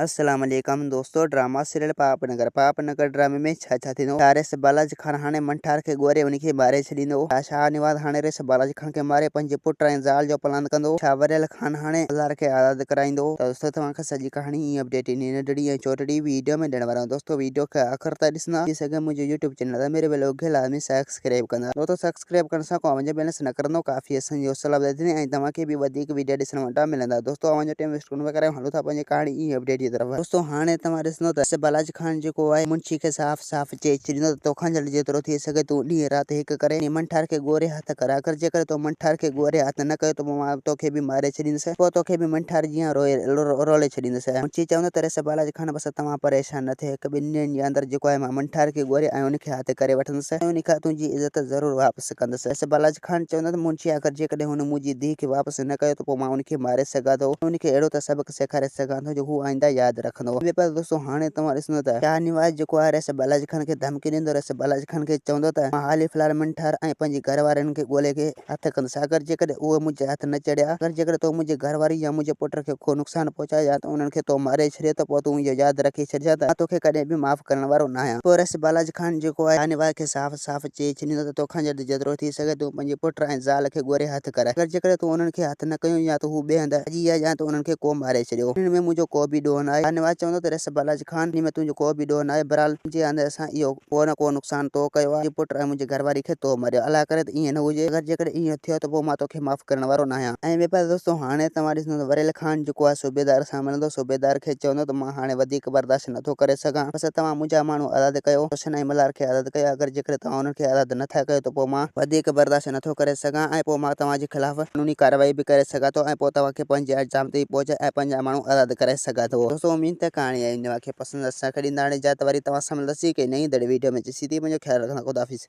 السلام عليڪم دوستو ڊراما سيريل پاپ نگر پاپ نگر ڊرامي ۾ ڇا ڇا ٿيندو ڇا ريس بالاجي خان هاڻي منٺار کي ڳوري ان کي ماري ڇڏيندو ڇا شاهه نواز هاڻي ريس بالاجي خان کي ماري پنهنجي پٽ ۽ زال جو پلاند ڪندو ڇا وريل خان هاڻي مزار کي آزاد ڪرائيندو ته دوستو توهان کي سڄي ڪهاڻي ۽ اپڊيٽ انهي ننڍڙي ۽ چوٽڙي ويڊيو ۾ ڏيڻ وارو آهيان دوستو ويڊيو کي آخر تائين ڏسندا ٿي سگهي منهنجو يوٽيوب چينل تي ميري ويلوگ کي لازمي سبسڪرائب ڪندا دوستو سبسڪرائب ڪرڻ سان ڪو اوهان جو بيلنس نه ڪرندو ڪافي اسان جي حوصلا افزائي ٿيندي ۽ توهان کي به وڌيڪ ويڊيا ڏسڻ وٽان ملندا دوستو اوهان جو ٽيم ويسٽ ڪونه پيا ڪرايون هلون ٿا پنهنجي ڪهاڻي ۽ اپڊيٽ جي طرف. دوستو هاڻي توهان ڏسندو ته بالاجي خان جيڪو آهي منشي کي صاف صاف چئي ڇڏيندو ته توکان جلد جيترو ٿي سگهي تون ڏينهن رات هڪ ڪري ۽ منٺار کي ڳوري هٿ ڪر اگر جيڪڏهن تو منٺار کي ڳوري هٿ نه ڪيو ته پوء مان توکي به ماري ڇڏيندس پوء توکي به منٺار جيان روئي رولي ڇڏيندس منشي چوندو ته ريس بالاجي خان بس توهان پريشان نه ٿيو هڪ ٻن ڏينهن جي اندر جيڪو آهي مان منٺار کي ڳوري ۽ ان کي هٿ ڪري وٺندس ۽ ان کان تنهنجي عزت ضرور واپس ڪندس. رئيس بالاچ خان چوندو ته منشي اگر جيڪڏهن هن منهنجي ڌيء کي واپس نه ڪيو ته پوء مان ان کي ماري سگهان ٿو ۽ ان کي اهڙو ته سبق سيکاري سگهان ٿو جو هو آئنده ياد رکندو. ٻئي پاسي دوستو هاڻي توهان ڏسندو ته شاهه نواز جيڪو آهي رئيس بالاچ خان کي ڌمڪي ڏيندو رئيس بالاچ خان کي چوندو ته مان حالي في الحال منٺار ۽ پنهنجي گهر وارن کي ڳولي کي هٿ ڪندس اگر جيڪڏهن اهي منهنجي هٿ نه چڙهيا، اگر جيڪڏهن تو منهنجي گهر واري يا منهنجي پٽ کي ڪو نقصان پهچايو يا ته انهن کي تو ماري ڇڏيو ته پوء تون اهو ياد رکي ڇڏجان ته مان توکي ڪڏهن به معاف ڪرڻ وارو ناهيان. پوء رئيس بالاچ خان جيڪو آهي شاهنواز کي صاف صاف چئي ڇڏيندو ته توکان جلد جيترو ٿي سگهي تون پنهنجي پٽ ۽ زال کي ڳوري هٿ ڪر. اگر جيڪڏهن تون انهن کي هٿ نه ڪيو يا ته هو ٻئي هنڌ ڀڄي ويا يا ته انهن کي ڪو ماري ڇڏيو. انهن ۾ منهنجو ڪو به ڏوهه ناهي. شاهنواز چوندو ته رئيس بالاچ خان انهي ۾ تنهنجو ڪو به ڏوهه ناهي. بهرحال منهنجي اندر سان اهو ڪو نه ڪو نقصان تو ڪيو آهي، منهنجي پٽ ۽ منهنجي گهر واري کي تو ماريو. الله ڪري ته ائين نه هجي. اگر جيڪڏهن ائين ٿيو ته پوء مان توکي معاف ڪرڻ وارو ناهيان. ۽ ٻئي پاسي دوستو هاڻي توهان ڏسندو ته وريل خان جيڪو آهي صوبيدار سان ملندو، صوبيدار کي چوندو ته مان هاڻي وڌيڪ برداشت نه ٿو ڪري سگهان، بس توهان منهنجا ماڻهو آزاد ڪيو، حسن ۽ ملهار کي آزاد ڪيو، اگر جيڪڏهن توهان انهن کي آزاد نه ٿا ڪيو ته پوء مان وڌيڪ برداشت نه ٿو ڪري سگهان ۽ پوء مان توهان جي خلاف قانوني ڪارروائي به ڪري سگهان ٿو ۽ پوء توهان کي پنهنجي انجام تائين پهچائي ۽ پنهنجا ماڻهو آزاد ڪرائي سگهان ٿو. دوستو اميد ته ڪهاڻي ۽ اوهان کي پسند اسان کي ڏيندا هاڻي اجازت وري توهان سان ملنداسين ڪنهن نئين ايندڙ ويڊيو ۾ جيسين تائين پنهنجو خيال رکندا خدا حافظ.